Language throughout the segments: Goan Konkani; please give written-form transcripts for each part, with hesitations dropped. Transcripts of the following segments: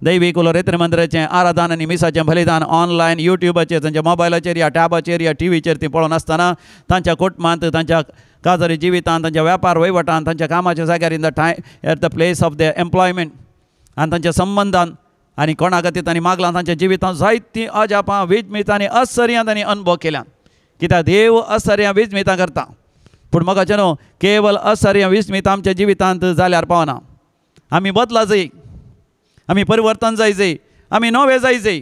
दैवीक उलो रेत्र मंदिराचें आराधन आनी मिसाचें बलिदान ऑनलायन यूट्यूबाचेर तांच्या मोबायलाचेर या टॅबाचेर या टीव्हीचेर ती पळोवन आसतना तांच्या कुटुंबांत, तांच्या काजारी जिवितांत, तांच्या व्यापार वहिवटांत, तांच्या कामाच्या जाग्यार, in the time at the place of the employment आनी तांच्या संबंदान आनी कोणा खातीर तांणी मागलां तांच्या जिवितांत जायतीं अजापां विजमितां आनी असर्यां तांणी अनुभव केल्यात. कित्याक देव असर्यां विजमितां करता, पूण मोगाचें न्हू केवल असर्यां विजमितां आमच्या जिवितांत जाल्यार पावना. आमी बदला जाय, आमी परिवर्तन जाय जाय, आमी नवे जाय जाय.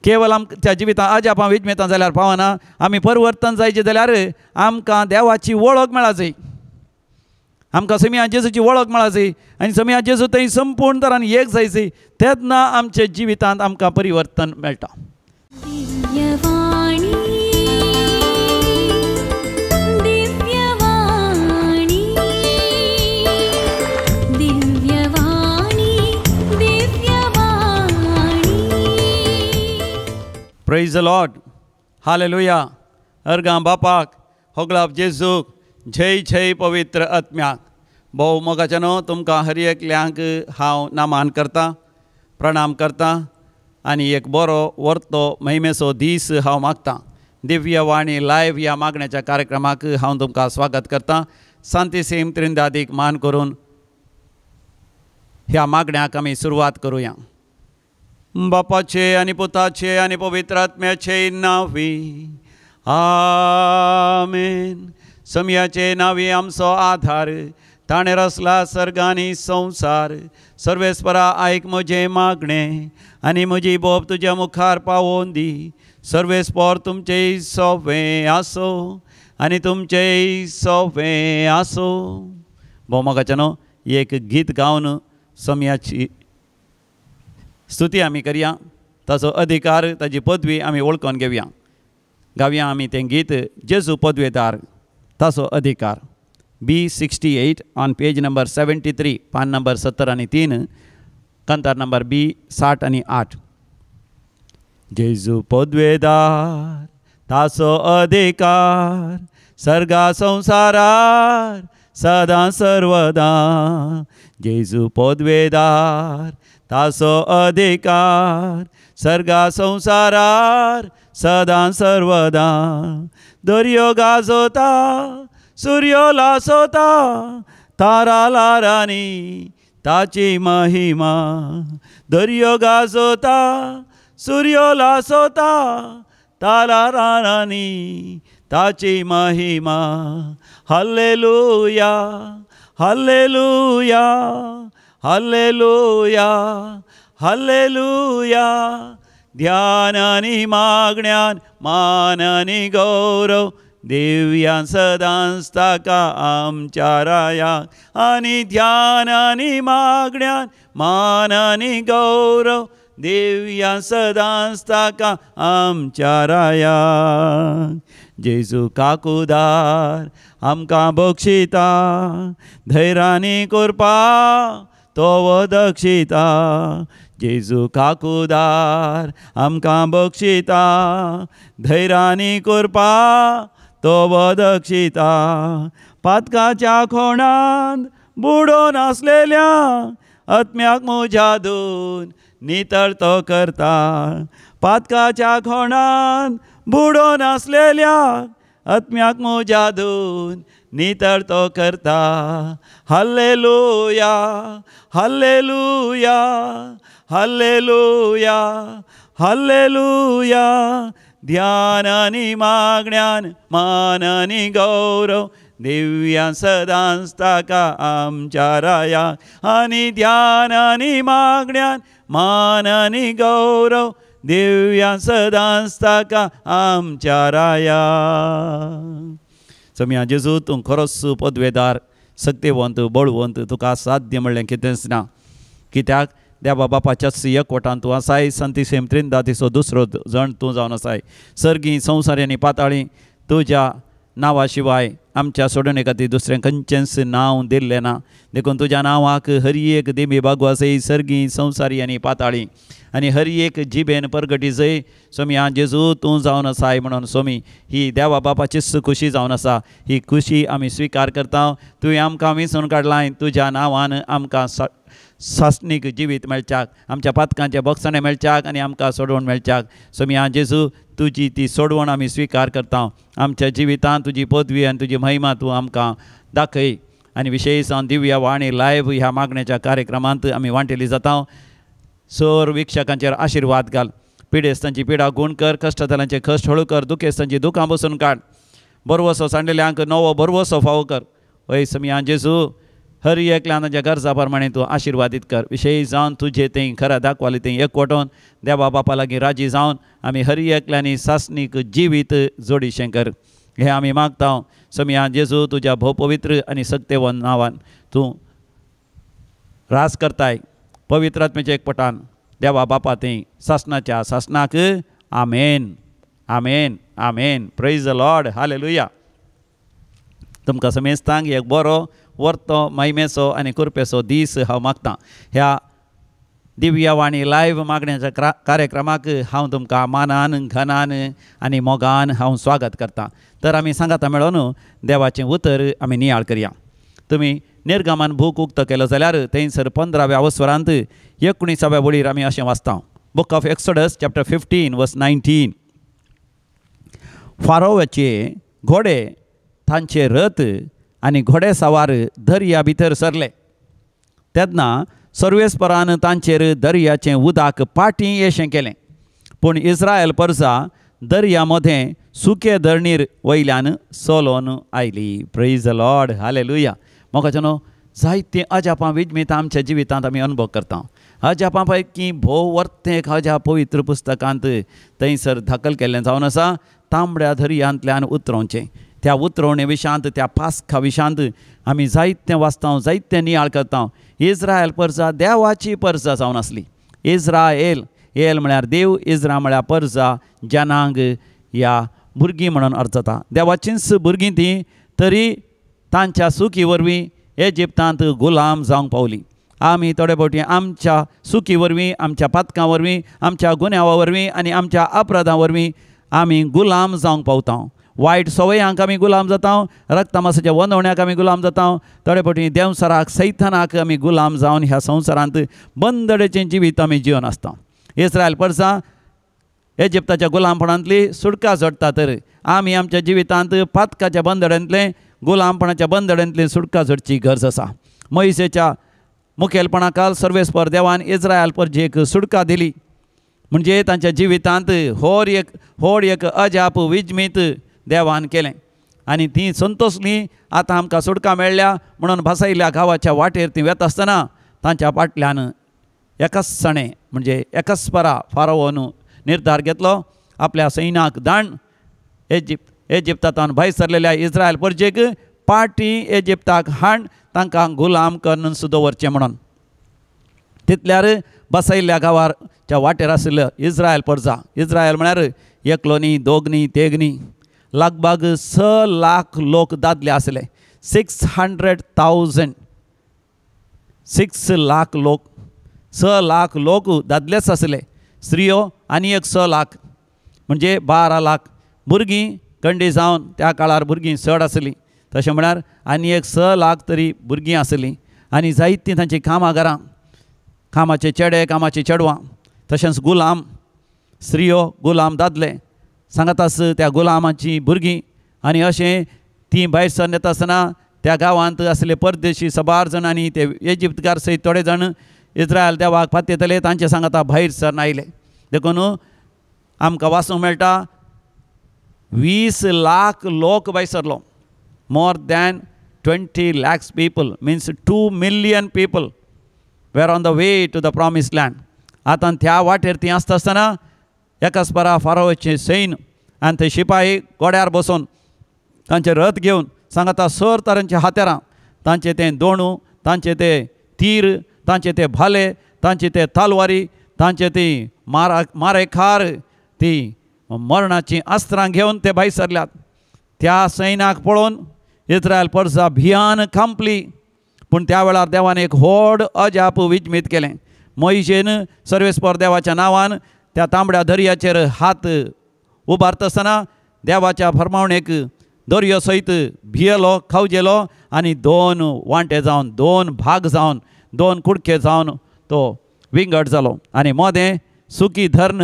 केवल आमच्या जिवितांत अजापां विजमितां जाल्यार पावना. आमी परिवर्तन जायचें जाल्यार आमकां देवाची वळख मेळा जाय, आमकां समिया जेजूची वळख मेळा जाय आनी समिया जेजू थंय संपूर्ण तरान एक जाय जाय, तेन्ना आमच्या जिवितांत आमकां परिवर्तन मेळटा. Praise the Lord, hallelujah. अर्गां बापाक, होगळाप जेजूक, जय जय पवित्र आत्म्याक. भोव मोगाचें न्हू तुमकां हर एकल्यांक हांव नामान करतां, प्रणाम करतां आनी एक बरो वर्तो महिमेचो दीस हांव मागतां. दिव्यवाणी लायव्ह ह्या मागण्याच्या कार्यक्रमाक हांव तुमकां स्वागत करतां. सांतीसीम त्रिंदादीक मान करून ह्या मागण्याक आमी सुरवात करुया. बापाचे आनी पुताचे आनी पवित्र आत्म्याचे नांवी आमेन. समयाचे नांवी आमचो आधार, ताणें रचला सर्ग आनी संवसार. सर्वेस्परा आयक म्हजें मागणें आनी म्हजी बोब तुज्या मुखार पावोवन दी. सर्वेस्पर तुमचें सोंपें आसूं आनी तुमचें सोंपें आसूं. भोव मोगाचें न्हू एक गीत गावन समयाची स्तुती आमी करया, ताचो अधिकार ताजी पदवी आमी वळखून घेवया. गावया आमी तें गीत जेजू पदवेदार ताचो अधिकार. B68 on page number 73, पान नंबर 70 आनी 3, कंतार नंबर B 60 आनी 8. जेजू पदवेदार ताचो अधिकार सर्गा संवसारार सदां सर्वदां. जेजू पदवेदार ताचो अधिकार सर्गा संवसारार सदां सर्वदां. दर्यो गाजोता सुर्यो लासोता तारा लारांनी ताची महिमा. दर्यो गाजोता सुर्यो लासोता तारा लारांनी ताची महिमा. Hallelujah hallelujah hallelujah hallelujah. ध्यान आनी मागण्यान मान आनी गौरव दिव्यान सदांच ताका आमच्या रायाक. आनी ध्यान आनी मागण्यान मान आनी गौरव दिव्यान सदांच ताका आमच्या रायाक. जेजू काकुदार आमकां बक्षिता, धैर्यानी करपा तो दक्षिता. जेजू काकुदार आमकां बक्षिता, धैर्यानी करपा तो दक्षिता. पातकाच्या खोणांत बुडोवन आसलेल्या आत्म्याक म्हज्या धुवन नितळ तो करता. पातकाच्या खोणांत बुडोवन आसलेल्या आत्म्याक म्हज्या धुवन नितळ तो करता. Hallelujah hallelujah hallelujah hallelujah. ध्यान आनी मागण्यान मान आनी गौरव दिव्यान सदांच ताका आमच्या रायाक. आनी ध्यान आनी मागण्यान मान आनी गौरव दिव्यान सदांच ताका आमच्या रायाक. समिया जेजू तूं खरोच पदवेदार, सक्तेवंत, बळवंत, तुका साध्य म्हणलें कितेंच ना. कित्याक देवा बापाच्याच एकवटान तूं आसाय, संतीसेम त्रिंदातीचो दुसरो जण तूं जावन आसाय. सर्गी संवसारी आनी पाताळी तुज्या नांवा शिवाय आमच्या सोडणे खातीर दुसरें खंयचेंच नांव दिल्लें ना. देखून तुज्या नांवाक हर एक देमी बागो आसय, सर्गी संवसारी आनी पाताळी, आनी हर एक जिबेन परगटी जय सोमी आ जेजू तूं जावन आसाय म्हणून सोमी ही देवा बापाचीच खुशी जावन आसा. ही खुशी आमी स्विकार करता. तुवें आमकां विंचून काडलाय, तुज्या नांवान आमकां सासणीक जिवीत मेळच्याक, आमच्या पातकांचे बक्षाणे मेळच्याक आनी आमकां सोडवण मेळच्याक. सोमया जेजू, तुजी ती सोडवण आमी स्विकार करता. आमच्या जिवितांत तुजी पदवी आनी तुजी महिमा तूं आमकां दाखय. आनी विशेश जावन दिव्य वाणी लायव्ह ह्या मागण्याच्या कार्यक्रमांत आमी वांटेली जाता. सर वीक्षकांचेर आशिर्वाद घाल, पिडेस्तांची पिडा गूण कर, कश्टतल्यांचे कश्ट हळू कर, दुखेस्तांची दुखां बसून काड, बरवसो सांडलेल्यांक नवो बरवसो फावो कर. हय समिया जेजू, हर एकल्यान तांच्या गरजा प्रमाणे तूं आशिर्वादीत कर. विशेश जावन तुजे थंय खरा दाखवाली थंय एकवटोन देवा बापा लागीं राजी जावन आमी हर एकल्यांनी सासणीक जिवीत जोडीशें कर. हें आमी मागता समिया जेजू तुज्या भोव पवित्र आनी सक्तेवन नांवान. तूं रास करताय पवित्र आत्म्याच्या एकपटान देवा बापा थंय सासणाच्या सासणाक. आमेन, आमेन, आमेन. Praise the Lord. Hallelujah. तुमकां समेस्तांक एक बरो वर्तो महिमेचो आनी कृपेचो दीस हांव मागतां. ह्या दिव्यवाणी लायव्ह मागण्याच्या कार्यक्रमाक हांव तुमकां मानान, घनान आनी मोगान हांव स्वागत करतां. तर आमी सांगाता मेळोन देवाचें उतर आमी नियाळ करया. तुमी निर्गमन बूक उक्तो केलो जाल्यार थंयसर 15व्या वस्वरांत 19व्या वळीर आमी अशें वाचता. Book of Exodus chapter 15 verse 19. फारोवाचे घोडे, तांचे रथ आनी घोडे सवार दर्या भितर सरले तेन्ना सर्वेस्परान तांचेर दर्याचें उदक पाटी येशें केलें. पूण इस्रायल परसा दर्या मदें सुके धरणीर वयल्यान चलोवन आयली. Praise the Lord. Hallelujah. मोगाचो न्हू, जायतीं अजापां विजमीतां आमच्या जिवितांत आमी अनुभव करता. अजापां पैकी भोव वर्तें एक अजाप पवित्र पुस्तकांत थंयसर दाखल केल्लें जावन आसा. तांबड्या दर्यांतल्यान उतरोवचें, त्या उतरवणे विशांत, त्या पास्का विशांत आमी जायतें वाचता, जायतें नियाळ करता. इस्रायल परजा देवाची परजा जावन आसली. इस्रायल, एल म्हळ्यार देव, इस्रा म्हळ्यार परजा, जनांग ह्या भुरगीं म्हणून अर्थ जाता. देवाचींच भुरगीं तीं, तरी तांच्या सुकी वरवीं इजिप्तांत गुलाम जावंक पावली. आमी थोडे फावटी आमच्या सुकी वरवीं, आमच्या पातकां वरवीं, आमच्या गुन्यांवा वरवीं आनी आमच्या अपराधां वरवीं आमी गुलाम जावंक पावता. वायट सवयांक आमी गुलाम जाता, रक्तमासाच्या वंदवण्याक आमी गुलाम जाता, थोडे फावटी देंवसराक, सैतानाक आमी गुलाम जावन ह्या संवसारांत बंदडेचें जिवीत आमी जिवन आसता. इस्रायल परसा इजिप्ताच्या गुलामपणांतली सुटका जोडटा, तर आमी आमच्या जिवितांत पातकाच्या बंदड्यांतलें, गुलामपणाच्या बंदड्यांतली सुटका जोडची गरज आसा. मोयसेच्या मुखेलपणाकाल सर्वेस्पर देवान इस्रायल परजेक सुटका दिली. म्हणजे तांच्या जिवितांत होड एक अजाप विजमीत देवान केलें आनी तीं संतोसलीं. आतां आमकां सुटका मेळ्ळ्या म्हणून भासायिल्ल्या गांवाच्या वाटेर तीं वेता आसतना तांच्या फाटल्यान एकाच सणे म्हणजे एकास्परा फारोवन निर्धार घेतलो आपल्या सैन्याक दाण इजिप्तांत भायर सरलेल्या इस्रायल परजेक पाटी इजिप्ताक हाण तांकां गुलाम करून दवरचें म्हणून. तितल्यार बसयल्ल्या गांवाच्या वाटेर आशिल्लो इस्रायल परजा, इस्रायल म्हळ्यार एकलो न्ही, दोग न्ही, तेग न्ही, लगभग 6 लाख लोक दादले आसले. 600,000, 6 लाख लोक, 6 लाख लोक दादलेच आसले. स्त्रियो आनी एक 6 लाख म्हणजे 12 लाख. भुरगीं कंडी जावन त्या काळार भुरगीं चड आसलीं, तशें म्हळ्यार आनी एक 6 लाख तरी भुरगीं आसलीं. आनी जायतीं तांचीं कामां घरां, कामाचे चेडे, कामाचीं चेडवां, तशेंच गुलाम स्त्रियो, गुलाम दादले, सांगाताच त्या गुलामाचीं भुरगीं. आनी अशें तीं भायर सरन येता आसतना त्या गांवांत आसले परदेशी सबार जाण आनी ते इजिप्तकार सयत थोडे जाण इस्रायल देवाक पातयतले तांचे सांगाता भायर सरन आयले. देखून आमकां वाचूंक मेळटा 20 लाख लोक भायर सरलो. More than 20 lakhs people, means 2 million people were on the way to the promise land. आतां त्या वाटेर तीं आसता आसतना एकास्परा फारोचे सैन आनी ते शिपाई घोड्यार बसून तांचे रथ घेवन सांगाता सर तरांचे हातेरां, तांचे ते दोणू, तांचे ते तीर, तांचे ते भाले, तांचे ते तलवारी, तांचे ती मारेखार ती मरणाचीं अस्त्रां घेवन ते भायर सरल्यात. त्या सैन्याक पळोवन इस्रायल परजा भियान कांपली. पूण त्या वेळार देवान एक व्हड अजाप विजमीत केलें. मोयशेन सर्वेस्पर देवाच्या नांवान त्या तांबड्या दर्याचेर हात उबारतासतना देवाच्या फरमावणेक दर्यो सयत भियेलो, खावजेलो आनी 2 वांटे जावन, 2 भाग जावन दोन कुडके जावन तो विंगड जालो आनी मोदें सुकी धरण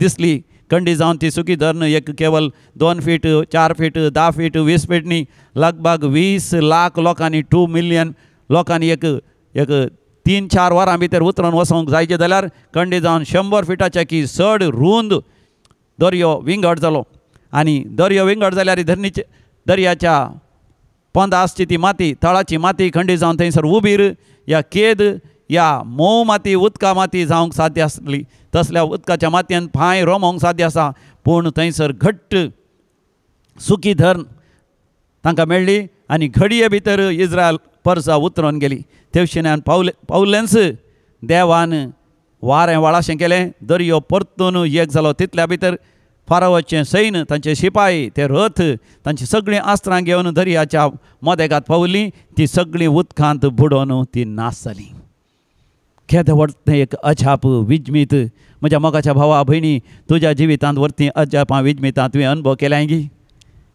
दिसली. कंडी जावन ती सुकी धरण एक केवल 2 feet 4 feet 10 feet 20 feet न्ही, लगभग 20 लाख लोकांनी 2 मिलियन लोकांनी एक एक 3-4 वरां भितर उतरून वचोंक जायचें जाल्यार कंडी जावन 100 फिटाच्या की चड रूंद दर्यो विंगड जालो. आनी दर्यो विंगड जाल्यार धरणीचे दर्याच्या पोंदा आसची ती माती, तळाची माती खंडी जावन थंयसर उबीर या केद या मोव माती उदका माती जावंक साध्य आसली. तसल्या उदकाच्या मातयेन पांय रोमोंक साध्य आसा, पूण थंयसर घट्ट सुकी धरण तांकां मेळ्ळी आनी घडये भितर इस्रायल परसा उतरून गेली. तेवशिन्यान पावलेंच देवान वारें वाळाशें केलें, दर्यो परतून एक जालो. तितल्या भितर फारावाचें सैन्य, तांचे शिपाय, ते रथ, तांची सगळीं अस्त्रां घेवन दर्याच्या मदेगात पावलीं. ती सगळीं उदकांत बुडोवन ती नाश जाली. केदें व्हड तें एक अजाप विजमीत. म्हज्या मोगाच्या भावा भयणी, तुज्या जिवितांत वरतीं अजापां विजमितां तुवें अनुभव केल्यांगी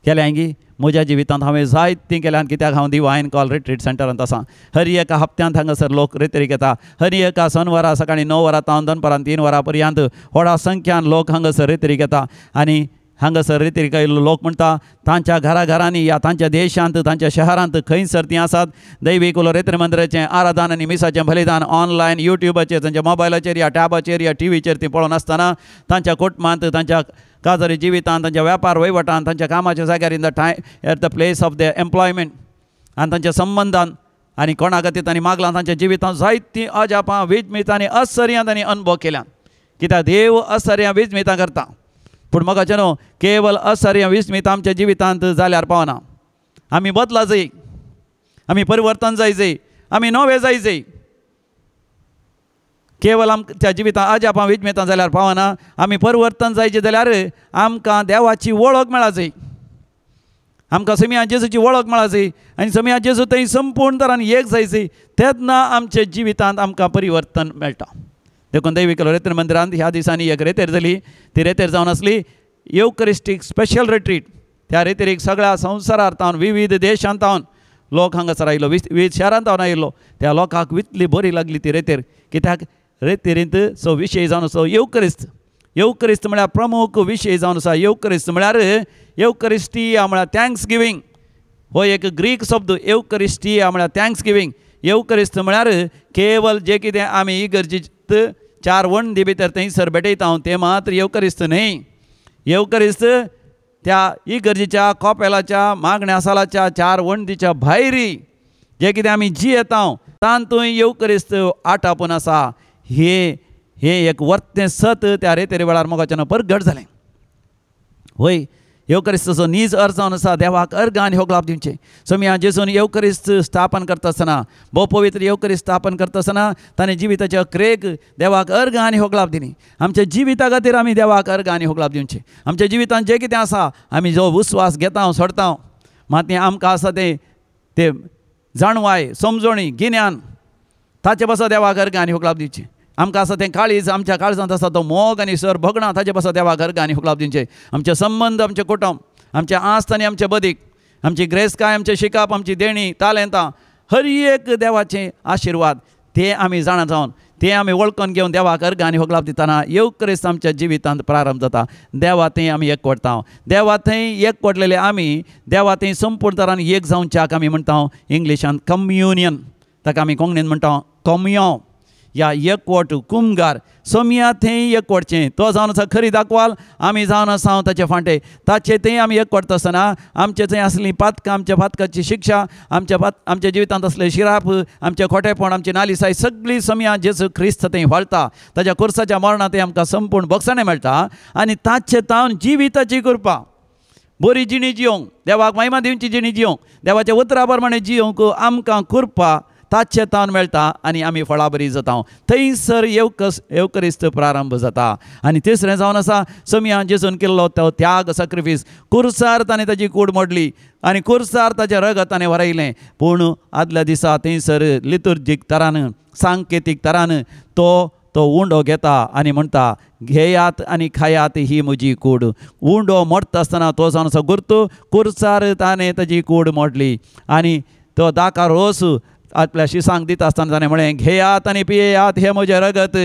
केल्यांगी? म्हज्या जिवितांत हांवें जायतीं केल्यान, कित्याक हांव डिवायन कॉल रिट्रीट सेंटरांत आसा. हर एका हप्त्यांत हांगासर लोक रेतरीक येता. हर एका सनवारा सकाळीं 9 वरां तावन दनपारां 3 वरां पर्यंत व्हडा संख्यान लोक हांगासर रेतरीक येता. आनी हांगासर रेतरीक आयिल्लो लोक म्हणटा तांच्या घरा घरांनी या तांच्या देशांत तांच्या शहरांत खंयसर तीं आसात दैवीक उलो रेत्री मंदिराचें आराधन आनी मिसाचें बलिदान ऑनलायन युट्यूबाचेर तांच्या मोबायलाचेर या टॅबाचेर या टिवीचेर तीं पळोवन आसतना तांच्या कुटुंबांत, तांच्या काजारी जिवितांत, तांच्या व्यापार वहिवटांत, तांच्या कामाच्या जाग्यार in the time at the place of the employment आनी तांच्या संबंदान आनी कोणा खातीर तांणी मागलां तांच्या जिवितांत जायतीं अजापां विजमितां आनी असर्यां तांणी अनुभव केल्यात. कित्याक देव असर्यां विजमितां करता, पूण मोगाचें न्हू केवल असर्यां विस्मितां आमच्या जिवितांत जाल्यार पावना. आमी बदला जाय, आमी परिवर्तन जाय जाय, आमी नवे जाय जाय. केवल आमच्या जिवितांत अजापां विजमितां जाल्यार पावना. आमी परिवर्तन जायचें जाल्यार आमकां देवाची वळख मेळा जाय, आमकां समिया जेजूची वळख मेळा जाय आनी समिया जेजू थंय संपूर्ण तरान एक जाय जाय, तेन्ना आमच्या जिवितांत आमकां परिवर्तन मेळटा. देखून दैवीक रेतर मंदिरांत ह्या दिसांनी एक रेतेर जाली. ती रेतेर जावन आसली येवकरिस्टीक स्पेशल रिट्रीट. त्या रेतेरीक सगळ्या संवसारार तावन विविध देशांत तावन लोक हांगासर आयलो, विविध शहरांत तावन आयिल्लो. त्या लोकांक इतली बरी लागली ती रेतेर, कित्याक रेतेरींत सो विशय जावन आसलो येवकरिस्त. येवकरिस्त म्हळ्यार प्रमुख विशय जावन आसा. येवकरिस्त म्हळ्यार येवकरिस्टिया म्हळ्यार thanks giving. हो एक ग्रीक शब्द येवकरिस्टिया म्हळ्यार thanks giving. येवकरिस्त म्हळ्यार केवल जे कितें आमी इगर्जीत 4 वण्टी भितर थंयसर भेटयता तें मात्र येवकरिस्त न्हय. येवकरिस्त त्या इगर्जीच्या कॉपेलाच्या मागण्या सालाच्या 4 वण्टीच्या भायरी जे कितें आमी जियेता तातूंत येवकरिस्त आटापून आसा. हे हे एक वर्तें सत त्या रेतेरी वेळार मोगाच्यान परगट जालें. वय येवकरिस्ताचो नीज अर्थ जावन आसा देवाक अर्घ आनी होगलाप दिवचें. समिया जेजून येवकरिस्त स्थापन करता आसतना, भोवपवित्र येवकरिस्त स्थापन करता आसतना ताणें जिविताच्या अक्रेक देवाक अर्घ आनी होगलाप दिली. आमच्या जिविता खातीर आमी देवाक अर्घ आनी होगलाप दिवचें. आमच्या जिवितांत जें कितें आसा आमी जो विस्वास घेता सोडता मात आमकां आसा तें ते जाणवाय, समजणी, गिन्यान ताचे पासत देवाक अर्घ आनी होगलाप दिवचें. आमकां आसा तें काळीज, आमच्या काळजांत आसा तो मोग आनी सर भगणां ताचे पासत देवाक अर्घ आनी होगलाप दिवचें. आमचे संबंद, आमचें कुटुंब, आमचें आस्त आनी आमचें बदीक, आमची ग्रेसकाय, आमचें शिकप, आमची देणी, तालेंतां, हर एक देवाचे आशिर्वाद ते आमी जाणा जावन ते आमी वळखून घेवन देवाक अर्घ आनी होगलाप दितना येवकरिस्त आमच्या जिवितांत प्रारंभ जाता. देवा थंय आमी एकवटता. देवा थंय एकवटलेले आमी देवा थंय संपूर्ण तरान एक जावच्याक आमी म्हणटा इंग्लिशांत कम्युनियन, ताका आमी कोंकणीन म्हणटा कम्यो या एकवट कुमगार. सोमिया थंय एकवटचें तो जावन आसा खरी दाखवाल, आमी जावन आसा ताचे फांटे. ताचे थंय आमी एकवटता आसतना आमचे थंय आसलीं पातकां, आमच्या पातकाची शिक्षा, आमच्या जिवितांत आसलें शिराप, आमचें खोटेपण, आमची नालिसाय सगळी सोमिया जेजू क्रिस्त थंय व्हाळटा. ताच्या कुर्साच्या मरणां थंय आमकां संपूर्ण भोगसणें मेळटा आनी ताचे तावन जिविताची कृपा, बरी जिणी जियोंक, देवाक महिमा दिवची जिणी जियोंक, देवाच्या उतरा प्रमाणे जियोंक आमकां कृपा ताचे तावन मेळटा आनी आमी फळाबरी जाता. थंयसर येवकरिस्त प्रारंभ जाता. आनी तिसरें जावन आसा समिया जेजून केल्लो तो त्याग, सॅक्रिफीस. कुर्सार ताणें ताजी कूड मोडली आनी कुर्सार ताचें रगत ताणें वरयलें. पूण आदल्या दिसा थंयसर लितुर्जीक तरान, सांकेतीक तरान तो तो उंडो घेता आनी म्हणटा घेयात आनी खायात ही म्हजी कूड. उंडो मोडटा आसतना तो जावन आसा गुर्तू, कुर्सार ताणें ताजी कूड मोडली आनी तो दाका रोस आपल्या शिसांक दिता आसतना ताणें म्हळें, घेयात आनी पियेयात, हें म्हजें रगत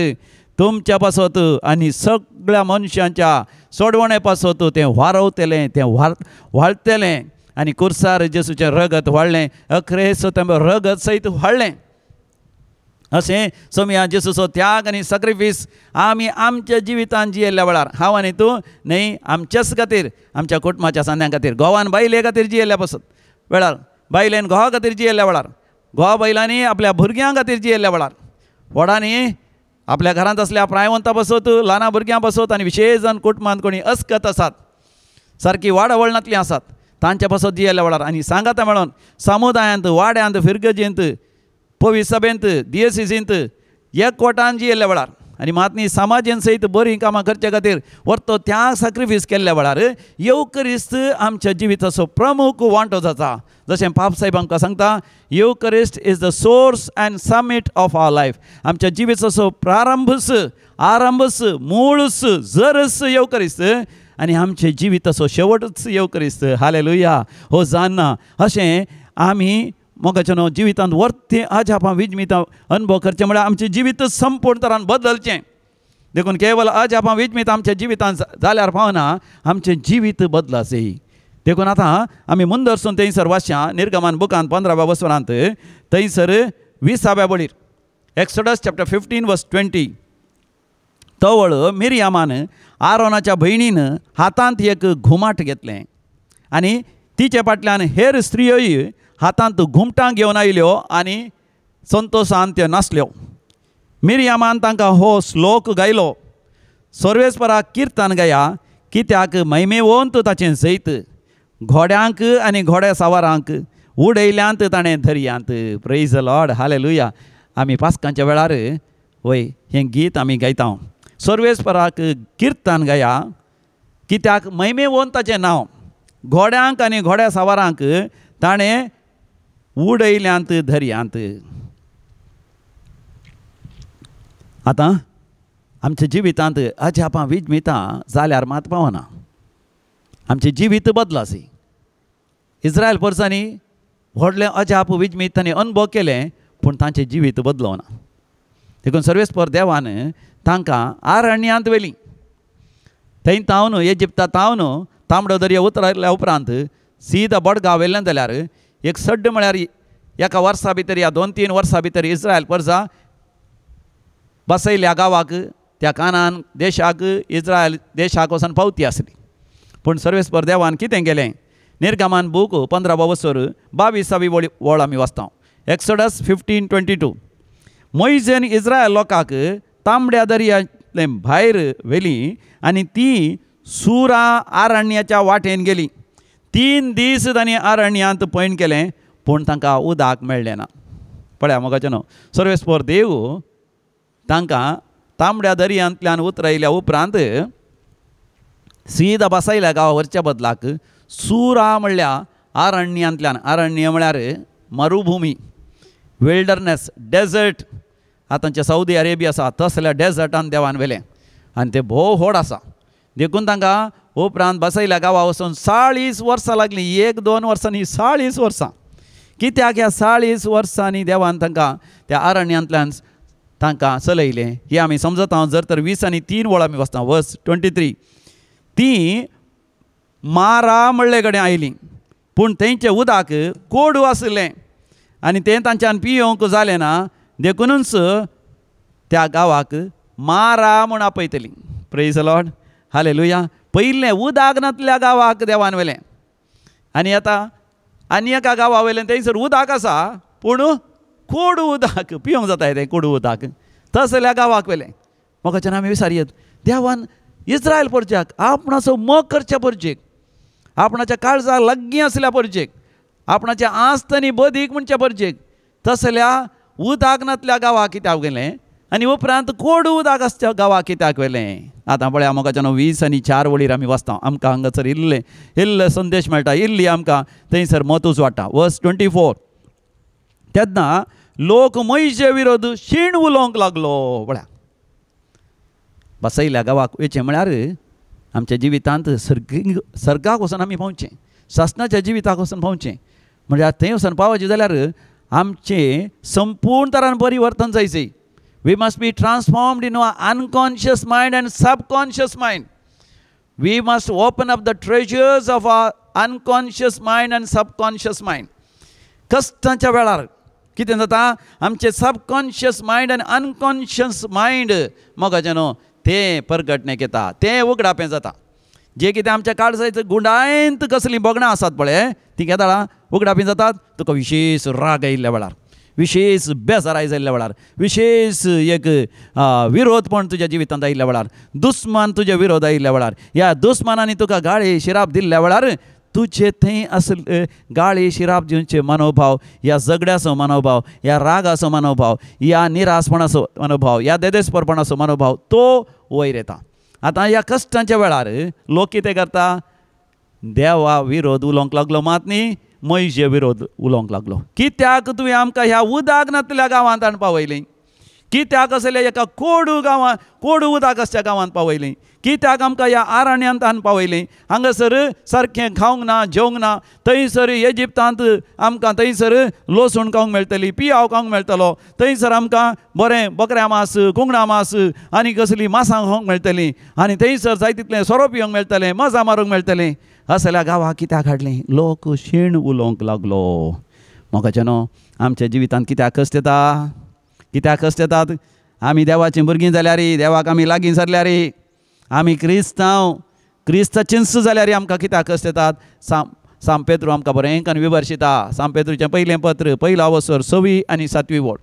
तुमच्या पासत आनी सगळ्या मनशांच्या सोडवणे पासत तें वारवतलें, तें व्हाळतलें. आनी कुर्सार जेसूचें रगत व्हाळ्ळें, अखरेस तें रगत सयत व्हाळ्ळें. अशें सोमया जेसूचो त्याग आनी सॅक्रिफीस आमी आमच्या जिवितान जियेल्ल्या वेळार, हांव आनी तूं न्हय आमच्याच खातीर, आमच्या कुटुंबाच्या सांद्यां खातीर, घोवान बायले खातीर जियेल्ल्या पासत वेळार, बायलेन घोवा खातीर जियेल्ल्या वेळार, घोवा बायलांनी आपल्या भुरग्यां खातीर जियेल्ल्या वेळार, व्हडांनी आपल्या घरांत आसल्या प्रायवंता पासत, ल्हाना भुरग्यां पासत आनी विशेश जावन कुटुंबांत कोणी अस्कत आसात, सारकी वाडावळणांतलीं आसात, तांच्या पासत जियेल्ल्या वेळार आनी सांगाता मेळोन समुदायांत, वाड्यांत, फिरगजेंत, पवी सभेंत, दियेसीसींत एकवटान जियेल्ल्या वेळार आनी मातनी समाजेन सयत बरीं कामां करचे खातीर व्हरतो त्याग सॅक्रिफीस केल्ल्या वेळार येवकरिस्त आमच्या जिविताचो प्रमुख वांटो जाता. जशें पाप साहेब आमकां सांगता, Eucharist is the source and summit of our life. आमच्या जिविताचो प्रारंभच, आरंभच, मूळच, जरच येवकरिस्त आनी आमच्या जिविताचो शेवटच येवकरिस्त. हालेलुया, हो जाणा. अशें आमी मोगाच्या न्हू जिवितांत वर्ते अजापां विजमितां अनुभव करचें म्हळ्यार आमचें जिवीत संपूर्ण तरान बदलचें. देखून केवल अजापां विजमीत आमच्या जिवितांत जाल्यार पावना, आमचें जिवीत बदलाचें. देखून आतां आमी मुंदरसून थंयसर वाचया निर्गमन बुकांत 15व्या वसरांत थंयसर 20व्या वळीर, एक्सोडस चॅप्टर 15 वर्स 20. तवळ मिरयामान आरोनाच्या भयणीन हातांत एक घुमाट घेतलें आनी तिचे फाटल्यान हेर स्त्रियोय हातांत घुमटां घेवन आयल्यो आनी संतोशान त्यो नासल्यो. मिरयामान तांकां हो श्लोक गायलो, सर्वेस्पराक किर्तन गाया, कित्याक महिमेवंत ताचें जैत, घोड्यांक आनी घोड्या सावारांक उडयल्यांत ताणें दर्यांत. Praise the Lord, hallelujah. आमी पास्कांच्या वेळार वय हें गीत आमी गायता, सर्वेस्पराक किर्तन गाया, कित्याक महिमेवंत ताचें नांव, घोड्यांक आनी घोड्या सावारांक ताणें उडयल्यांत दर्यांत. आतां आमच्या जिवितांत अजापां विजमितां जाल्यार मात पावना, आमचें जिवीत बदलासी. इस्रायल परसांनी व्हडलें अजाप विजमीत तांणी अनुभव केलें, पूण तांचें जिवीत बदलवना. देखून सर्वेस्पर देवान तांकां आरण्यांत व्हेलीं. थंय तावन इजिप्ता तावन तांबडो दर्या उतरल्या उपरांत सीधा बडगांव व्हेल्लें जाल्यार एक सड्ड म्हळ्यार एका वर्सा भितर या 2-3 वर्सां भितर इस्रायल परसा बसयल्या गांवाक, त्या कानान देशाक, इस्रायल देशाक वचून पावती आसली. पूण सर्वेस्पर देवान कितें केलें, निर्गमन बूक 15 वसर 22वी वळ आमी वाचता, एक्सोडस 15:22. मोयजेन इस्रायल लोकांक तांबड्या दर्यांतलें भायर व्हेलीं आनी ती सुरा आरण्याच्या वाटेन गेली. 3 दीस तांणी आरण्यांत पयण केलें, पूण तांकां उदक मेळ्ळें ना. पळया मोगाचें न्हू, सर्वेस्पर देव तांकां तांबड्या दर्यांतल्यान उतरायल्या उपरांत सीधा बसयल्या गांवा व्हरच्या बदलाक सुरा म्हणल्या आरण्यांतल्यान, आरण्य म्हळ्यार मरुभुमी, विल्डरनेस, डेजर्ट. आतांचे सौदी अरेबिया आसा तसल्या डेजर्टान देवान व्हेलें आनी तें भोव व्हड आसा. देखून तांकां उपरांत बसयल्या गांवा वचून 40 वर्सां लागलीं, 1-2 वर्सांनी 40 वर्सां. कित्याक ह्या 40 वर्सांनी देवान तांकां त्या आरण्यांतल्यान तांकां चलयलें हें आमी समजता. जर तर 20 आनी 3 वळ आमी वाचता, वर्स 23. ती मारा म्हणले कडेन आयलीं, पूण थंयचें उदक कोडू आशिल्लें आनी तें तांच्यान पियोवंक जालें ना, देखुनूच त्या गांवाक मारा म्हूण आपयतलीं. प्रेज the Lord, hallelujah. पयलें उदक नासल्या गांवाक देवान व्हेलें आनी आतां आनी एका गांवा वयलें थंयसर उदक आसा, पूण कोडू उदक पिवंक जाता तें कोडू उदक, तसल्या गांवाक व्हेलें. म्हाका आमी विचारयत, देवान इस्रायल परच्याक आपणाचो मोग करच्या परचेक, आपणाच्या काळजाक लागीं आसल्या परचेक, आपणाच्या आस्त आनी बदीक म्हणच्या परचेक तसल्या उदक नासल्या गांवाक कित्याक गेलें आनी उपरांत कोडू उदक आसच्या गांवाक कित्याक व्हेलें. आतां पळया मोगाच्यान 20 आनी 4 वळीर आमी वाचता, आमकां हांगासर इल्लें इल्लें संदेश मेळटा, इल्ली आमकां थंयसर मतूच वाडटा. वर्स 24. तेन्ना लोक मोयजे विरोध शीण उलोवंक लागलो. पळया बसयल्या गांवाक वयचें म्हळ्यार आमच्या जिवितांत सर्गाक वचून आमी पावचें, सासणाच्या जिविताक वचून पावचें. म्हळ्यार थंय वचून पावचें जाल्यार आमचें संपूर्ण तरान परिवर्तन जायचें. We must be transformed in our unconscious mind and subconscious mind. We must open up the treasures of our unconscious mind and subconscious mind. कश्टांच्या वेळार कितें जाता, आमचें सबकॉन्शियस मायंड आनी अनकॉन्शियस मायंड मोगाचें न्हू तें परगटणेक येता, तें उगडापें जाता. जें कितें आमच्या काळजाचें गुंडायंत कसलीं भोगणां आसात पळय तीं केदाळा उगडापी जातात. तुका विशेश राग आयिल्ल्या वेळार, विशेश बेजाराय जाल्ल्या वेळार, विशेश एक विरोधपण तुज्या जिवितांत आयिल्ल्या वेळार, दुस्मान तुज्या विरोध आयिल्ल्या वेळार, ह्या दुस्मानांनी तुका गाळी शिराप दिल्ल्या वेळार तुजे थंय आसले गाळी शिराप दिवचे मनोभाव, ह्या झगड्याचो मनोभाव, ह्या रागाचो मनोभाव, ह्या निरासपणाचो मनोभाव, ह्या देदेसपरपणाचो मनोभाव तो वयर येता. आतां ह्या कश्टांच्या वेळार लोक कितें करता, देवा विरोध उलोवंक लागलो मात न्ही, म्हजे विरोध उलोवंक लागलो. कित्याक तुवें आमकां ह्या उदक नासलेल्या गांवांत हाडून पावयलीं? कित्याक असल्या एका कोडू गांवांत, कोडू उदक आसच्या गांवांत पावयलीं? कित्याक आमकां ह्या आरण्यांत हाडून पावयलीं? हांगासर सारकें खावंक ना, जेवंक ना. थंयसर इजिप्तांत आमकां थंयसर लसूण खावंक मेळटली, पियाव खावंक मेळटलो, थंयसर आमकां बरें बकऱ्या मास, कुंगडा मास आनी कसलीं मासां खावंक मेळटलीं, आनी थंयसर जाय तितलें सोरो पिवंक मेळटलें, मजा मारूंक मेळटलें. असल्या गांवाक कित्याक हाडलें? लोक शीण उलोवंक लागलो. मोगाचें न्हू, आमच्या जिवितांत कित्याक कश्ट येता, कित्याक कश्ट येतात? आमी देवाचीं भुरगीं जाल्यार, देवाक आमी लागीं सरल्यार, आमी क्रिस्तांव क्रिस्ताचेंच जाल्यार आमकां कित्याक कश्ट येतात? सांत पेत्रू आमकां बरें करून विमर्शिता. सांत पेत्रूचें पयलें पत्र, पयलो अवसर, 6वी आनी 7वी वळ,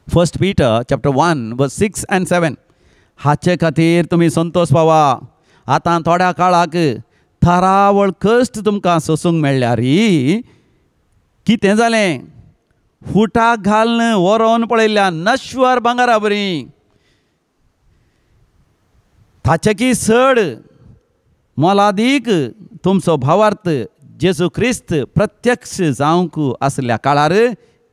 1 Peter chapter 1 verse 6 and 7. हाचे खातीर तुमी संतोश पावा. आतां थोड्या काळाक थारावळ कश्ट तुमकां सोसूंक मेळ्ळ्यार कितें जालें? फुटाक घालून व्हरोन पळयल्ल्या नश्वर भांगरा बरी, ताचेकी चड मोलादीक तुमचो भावार्थ जेजू क्रिस्त प्रत्यक्ष जावंक आसल्या काळार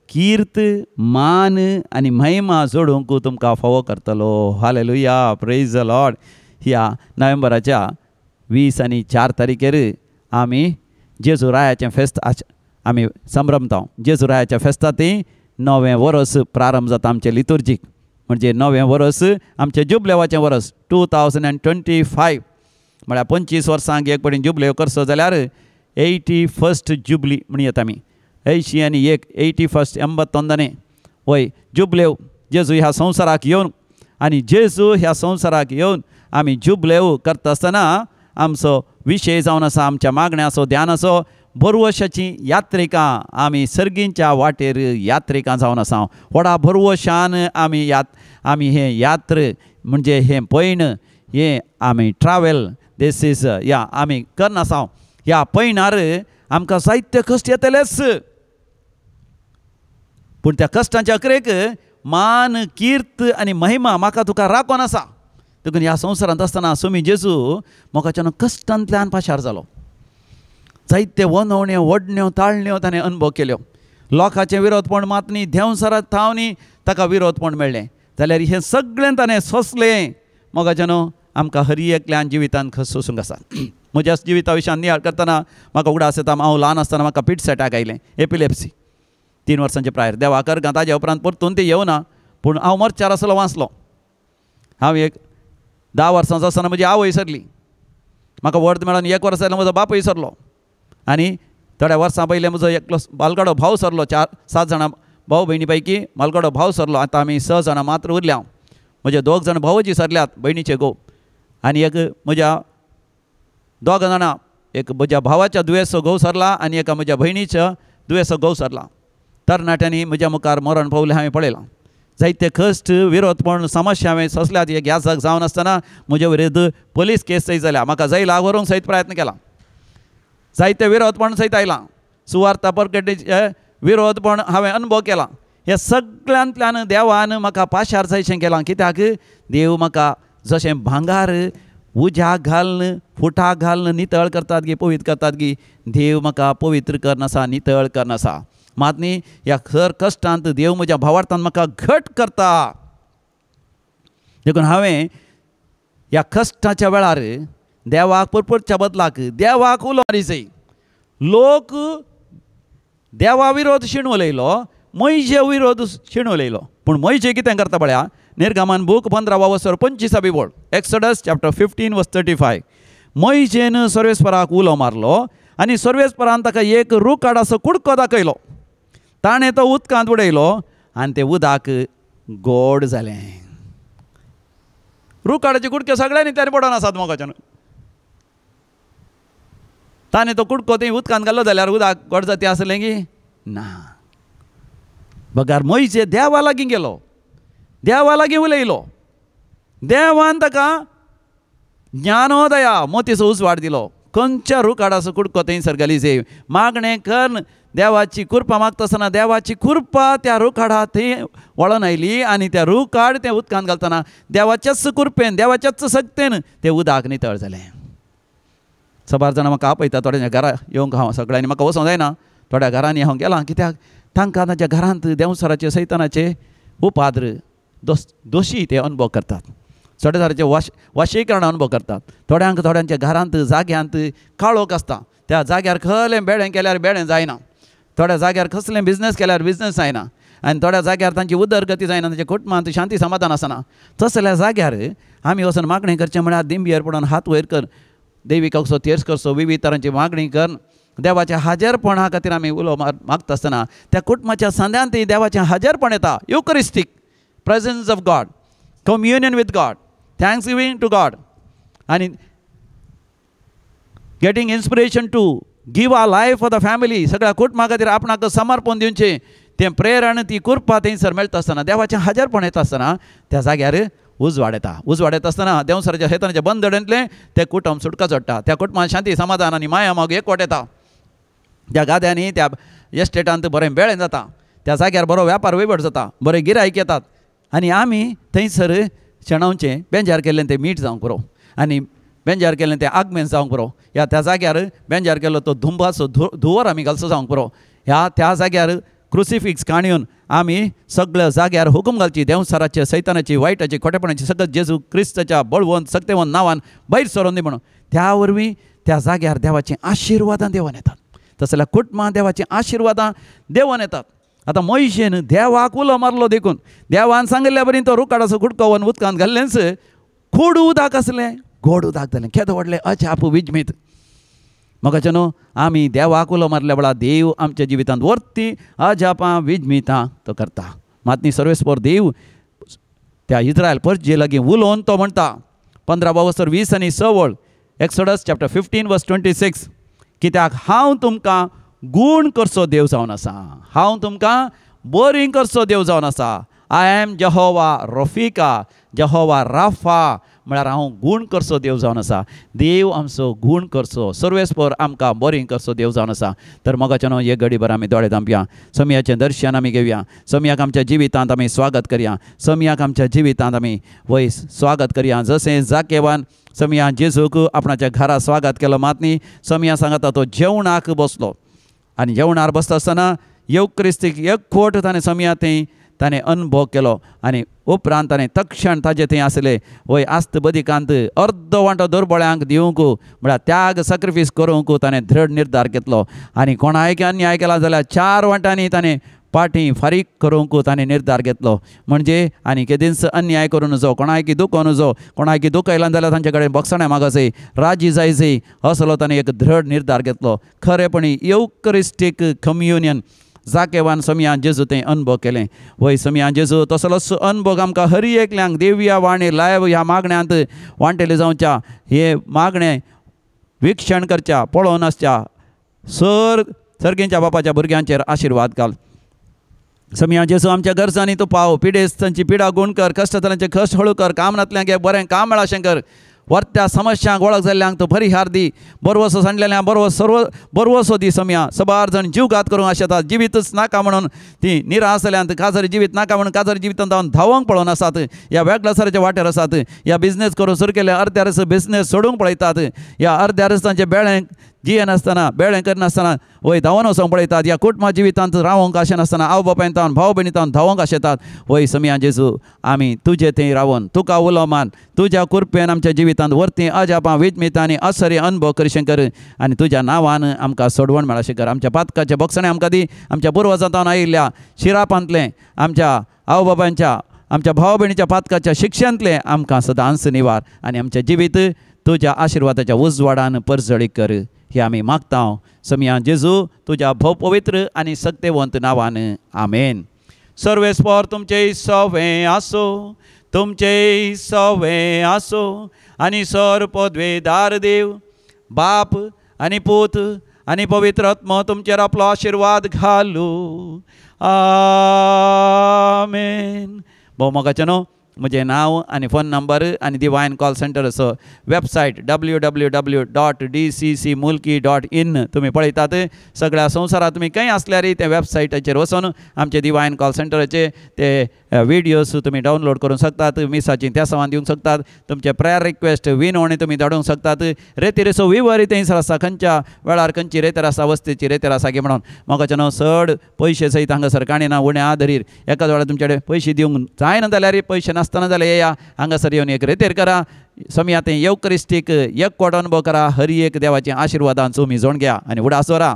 कीर्त, मान आनी महिमा जोडूंक तुमकां फावो करतलो. हालेलुया, प्रेज the Lord. ह्या नोव्हेंबराच्या 20 आनी 4 तारखेर आमी जेजू रायाचें फेस्त आमी संभ्रमता. जेजू रायाच्या फेस्ता ती नवें वरस प्रारंभ जाता आमचें लितुर्जीक, म्हणजे नवें वरस आमचें जुबलेवाचें वरस 2025, म्हळ्यार 25 वर्सांक एक पटी जुबलेव करचो जाल्यार 81st jubilee म्हणयत आमी, 81, 81st, 81 वय जुबलेव. जेजू ह्या संवसाराक येवन आनी जेजू ह्या संवसाराक येवन आमी जुबलेव करता आसतना आमचो विशय जावन आसा, आमच्या मागण्याचो ध्यानाचो भरवशाची यात्रिकां. आमी सर्गींच्या वाटेर यात्रिकां जावन आसा. व्हडा भरवशान आमी आमी हें यात्र म्हणजे हें पयण, हें आमी ट्रावेल this is या आमी करना आसा. ह्या पयणार आमकां जायते कश्ट येतलेच, पूण त्या कश्टांच्या अकरेक मान, कीर्त आनी महिमा म्हाका तुका राखून आसा. देखून ह्या संवसारांत आसतना स्वामी जेजू मोगाच्यान कश्टांतल्यान पाशार जालो. जायते वनवण्यो, वडण्यो, ताळण्यो ताणें अनुभव केल्यो. लोकांचें विरोधपण मात न्ही, देंवसरात थावनी ताका विरोधपण मेळ्ळें. जाल्यार हें सगळें ताणें सोंसलें. मोगाचें न्हू, आमकां हर एकल्यान जिवितांत सोंसूंक आसा. म्हज्या जिविता विशयान नियाळ करतना म्हाका उगडास येता, हांव ल्हान आसतना म्हाका पिट्स अटॅक आयलें, एपिलेप्सी, 3 वर्सांचे प्रायर. देवा करगां ताज्या उपरांत परतून ती येवना, पूण हांव मरच्यार आसलो वाचलो. हांव एक 10 वर्सांचो आसतना म्हजी आवय सरली. म्हाका वर्द मेळोन 1 वर्स जाल्यार म्हजो बापूय सरलो. आनी थोड्या वर्सां पयलीं म्हजो एकलो बालगाडो भाव सरलो. 4-7 जाणां भाव भयणी पैकी मालगाडो भाव सरलो. आतां आमी 6 जाणां मात्र उरल्या. म्हजे 2 जाण भावजी सरल्यात, भयणीचे घोव, आनी एक म्हज्या 2 जाणां, एक म्हज्या भावाच्या दुयेंसो घोव सरला आनी एका म्हज्या भयणीच्या दुयेंसो घोव सरला. तरणाट्यांनी म्हज्या मुखार मरण पावलें हांवें पळयलां. जायते कश्ट, विरोधपण, समस्या हांवें सोंसल्यात. एक याजक जावन आसतना म्हजे विरुद्ध पोलीस केस सयत जाल्या. म्हाका जैलाक व्हरूंक सयत प्रयत्न केला. जायते विरोधपण सयत आयलां. सुवार्ता परगटीचे विरोधपण हांवें अनुभव केला. ह्या सगळ्यांतल्यान देवान म्हाका पाशार जायशें केलां. कित्याक देव म्हाका जशें भांगार उज्याक घालून, फुटाक घालून नितळ करतात गी, पवित्र करतात गी, देव म्हाका पवित्र करनासा, नितळ करनासा. मात न्ही, ह्या खर कश्टांत देव म्हज्या भावार्थान म्हाका घट करता. देखून हांवें ह्या कश्टाच्या वेळार देवाक परपरच्या बदलाक देवाक उलो मारी जाय. लोक देवा विरोध शीण उलयलो, मोयजे विरोध शीण उलयलो. पूण मोयजे कितें करता पळया, निर्गमन बूक 15 वसर 25 वळ, एक्सोडस चॅप्टर 15 वर्स 35. मोयजेन सर्वेस्पराक उलो मारलो आनी सर्वेस्परान ताका एक रुखाडाचो कुडको दाखयलो. ताणें तो उदकांत उडयलो आनी तें उदक गोड जालें. रुखाडाचे कुडके सगळ्यांनी त्यार पडोन आसात मोगाच्यान. ताणें तो कुडको थंय उदकांत घालो जाल्यार उदक गोड जाती आसलें की ना. बगार मोयजे देवा लागीं गेलो, देवा लागीं उलयलो, देवान ताका ज्ञानोदया मोतीचो उजवाड दिलो. खंयच्या रुखाडाचो कुडको थंयसर घाली जाय. मागणें करून देवाची कृपा मागता आसतना देवाची कृपा त्या रुखाडा थंय वळोन आयली आनी त्या रुखाड तें उदकांत घालतना देवाच्याच कृपेन, देवाच्याच शक्तेन तें उदक नितळ जालें. सबार जाणां म्हाका आपयता, थोड्यांच्या घरा येवंक हांव सगळ्यांनी म्हाका वचोंक जायना, थोड्या घरांनी हांव गेलां. कित्याक तांकां तांच्या घरांत देंवसराचे सैतानाचे उपाद्र दोशी ते अनुभव करतात. थोडे तरांचे वाशीकरण अनुभव करतात. थोड्यांक थोड्यांच्या घरांत जाग्यांत काळोख आसता, त्या जाग्यार खलें बेळें केल्यार बेळें जायना, थोड्या जाग्यार कसलें बिजनेस केल्यार बिजनेस जायना आनी थोड्या जाग्यार तांची उदरगती जायना, तांच्या कुटुंबांत शांती समाधान आसना. तसल्या जाग्यार आमी वचून मागणी करचें म्हळ्यार दिंबयेर पडून हात वयर कर, देवीक असो तेर्स करचो, विविध तरांची मागणी कर, देवाच्या हाजेरपणा खातीर आमी उलो मागता आसतना त्या कुटुंबाच्या सांद्यांत देवाचें हाजेरपण येता. Eucharistic presence of God, communion with God, thanksgiving to God आनी getting inspiration to give our life for the family. सगळ्या कुटुंबा खातीर आपणाक समर्पण दिवचें तें प्रेरण, ती कृपा थंयसर मेळटा आसतना, देवाचें हाजेरपण येता आसतना त्या जाग्यार उजवाड येता. उजवाड येता आसतना देंवसराच्या हेतानाच्या बंदडेंतलें तें कुटुंब सुटका जोडटा. त्या कुटुंबान शांती समाधान आनी माया माग एकवट येता. त्या गाद्यांनी त्या एस्टेटांत बरें बेळें जाता, त्या जाग्यार बरो व्यापार वयवट जाता, बरें गिरायक येतात आनी आमी थंयसर शेणावचें बेंजार केल्लें तें मीठ जावंक पुरो आनी बेंजार केल्लें तें आगमेन जावंक पुरो, ह्या त्या जाग्यार बेंजार केल्लो तो धुंबाचो धुंवर आमी घालचो जावंक पुरो. ह्या त्या जाग्यार क्रुसिफिक्स काणयेन आमी सगळ्या जाग्यार हुकूम घालची, देंवसराचे सैतानाची वायटाची खोटेपणाची सगळं जेजू क्रिस्ताच्या बळवंत सक्तेवंत नांवान भायर सरोन दी म्हणून. त्या वरवीं त्या जाग्यार देवाचीं आशिर्वादां देवन येतात. तसल्या कुटुंबां देवाचीं आशिर्वादां देवन येतात. आतां मोयशेन देवाक उलो मारलो देखून देवान सांगिल्ल्या बरी तो रुखाडाचो कुडको व्हरून उदकांत घाल्लेंच कोड उदक आसलें, गोड उदक जालें. केदो व्हडलें अजाप विजमीत. म्हाका न्हू आमी देवाक उलो मारल्या वेळार देव आमच्या जिवितांत वर्ती अजापां विजमितां तो करता. मात न्ही सर्वेस्पर देव त्या इस्रायल परजे लागीं उलोवन तो म्हणटा 15 वसर 20 आनी 6 वळ, एक्सोडस चॅप्टर 15 वर्स 26, कित्याक हांव तुमकां गूण करचो देव जावन आसा, हांव तुमकां बरी करचो देव जावन आसा. I am Jehovah Ropheka, Jehovah Rapha म्हळ्यार हांव गूण करचो देव जावन आसा. देव आमचो गूण करचो, सर्वेस्पर आमकां बरी करचो देव जावन आसा. तर मोगाच्यान एक घडीभर आमी दोळे धांपया, समयाचें दर्शन आमी घेवया, समयाक आमच्या जिवितांत आमी स्वागत करया, समयाक आमच्या जिवितांत आमी वय स्वागत करया. जशें जाकेवान समया जेजूक आपणाच्या घरा स्वागत केलो, मात न्ही समया सांगता तो जेवणाक बसलो आनी जेवणार बसता आसतना येवक्रिस्तीक एकवट ताणें समया थंय ताणें अनुभव केलो आनी उपरांत ताणें तक्षण ताजे थंय आसले वय आस्त बदिकांत अर्दो वांटो दुर्बळ्यांक दिवंक म्हळ्यार त्याग सॅक्रिफायस करूंक ताणें दृढ निर्धार घेतलो आनी कोणायक अन्याय केला जाल्यार 4 वांटांनी ताणें पाटी फारीक करूंक ताणें निर्धार घेतलो. म्हणजे आनी केदींच अन्याय करूं नजो, कोणायकी दुखो नजो, कोणायकी दुखयलां जाल्यार तांचे कडेन बक्षणां मागचें, राजी जायचें असलो ताणें एक दृढ निर्धार घेतलो. खरेपणी येवक्रिस्टीक कम्युनियन जाकेवान समयान जेजू तें अनुभव केलें. वय समयान जेजू तसलोच अनुभव आमकां हरी एकल्यांक देवया वाणी लायव ह्या मागण्यांत वांटेले जावच्या, हे मागणें विक्षण करच्या, पळोवन आसच्या सर सर्गींच्या बापाच्या भुरग्यांचेर आशिर्वाद घाल. समया जेजू आमच्या गरजांनी तूं पाव, पिडेस्तांची पिडा गूण कर, कश्टतल्यांचे कश्ट हळू कर, काम नातल्यांक बरें काम मेळाशें कर, वर्त्या समस्यांक वळख जाल्ल्यांक तूं परिहार दी, बरवसो सांडलेल्यांक बरवस सर्व बरवसो दी. समया सबार जाण जीवघात करूंक आशेतात, जिवीतच नाका म्हणून ती निराश जाल्यांत, काजारी जिवीत नाका म्हणून काजारी जिवितांत धांवन धांवंक पळोवन आसात, ह्या वेगळ्या वाटेर आसात, ह्या बिजनेस करूंक सुरू केले अर्द्यारच बिजनेस सोडूंक पळयतात, ह्या अर्द्यारच तांचे बेळें जियेनासतना बेळें करनासतना वय धांवन वचोंक पळयतात, ह्या कुटुंबा जिवितांत रावोंक आशेनासतना आवय बापायन तावन भाव भयणी तावन धांवोंक आशेतात। वय समिया जेजू आमी तुजे थंय रावन तुका उलो मान तुज्या कृपेन आमच्या जिवितांत वर्ती अजापां विजमितां आनी असरी अनुभव करशें कर आनी तुज्या नांवान आमकां सोडवण मेळशें कर। आमच्या पातकाचें बक्षणें आमकां दी, आमच्या पुर्वजां तावन आयिल्ल्या शिरापांतलें आमच्या आवय बापायच्या आमच्या भाव भयणीच्या पातकाच्या शिक्षांतलें आमकां सदांच निवार आनी आमचें जिवीत तुज्या आशिर्वादाच्या उजवाडान परजळीक कर हे आमी मागता समिया जेजू तुज्या भोव पवित्र आनी सक्तेवंत नांवान, आमेन। सर्वेस्पर तुमचे सवे आसो, तुमचे सवे आसो आनी सर पदवेदार देव बाप आनी पूत आनी पवित्र आत्मो तुमचेर आपलो आशिर्वाद घालू, आमेन। भोव मोगाचें न्हू म्हजें नांव आनी फोन नंबर आनी डिवायन कॉल सेंटराचो वेबसायट www.dccmulki.in तुमी पळयतात। सगळ्या संवसारांत तुमी खंय आसल्यारय ते वेबसायटाचेर वचून आमचे डिवायन कॉल सेंटराचे ते विडियोज तुमी डावनलोड करूंक शकतात, मिसाची त्या सामान दिवंक शकतात, तुमचे प्रेयर रिक्वेस्ट विनवणी तुमी धाडूंक शकतात। रेतिरेचो विवरी थंयसर आसा, खंयच्या वेळार खंयची रेतर आसा वस्तीची रेतर आसा की म्हणून म्हाका न्हू चड पयशे सयत हांगासर काणिना उणे आदरीर एकाच वेळार तुमचे कडेन पयशे दिवंक जायना जाल्यार पयशे नासतना जाल्यार येया हांगासर येवन एक रेतेर करा, समया तें येवक्रिस्तीक एकवट अनुभव करा, हर एक देवाच्या आशिर्वादान तुमी जोण घ्या आनी उडास दवरा।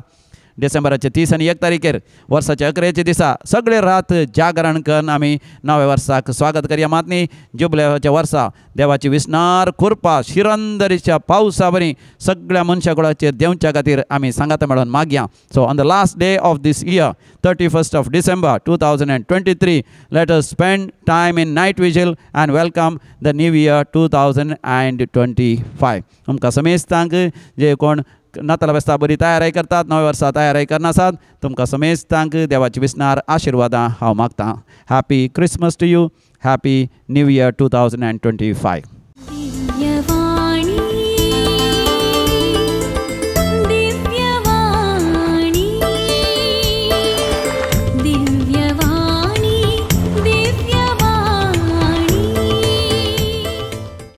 डिसेंबराचे 30 आनी 1 तारखेर वर्साच्या अकरेच्या दिसा सगळे रात जागरण करून आमी नव्या वर्साक स्वागत करया। मात न्ही जुबल्याच्या वर्सा देवाची विसनार कृपा शिरंदरीच्या पावसा बरी सगळ्या मनशा कुळाचेर देंवच्या खातीर आमी सांगाता मेळोन मागया। So on the last day of this year 31st of December 2023 let us spend time in night vigil and welcome the new year 2025। तुमकां समेस्तांक जे कोण नातालां फेस्ता बरी तयारी करतात, नव्या वर्सा तयारी करनासात, तुमकां समेस्तांक देवाची विसनार आशिर्वादां हांव मागतां। Happy Christmas to you, happy new year 2025।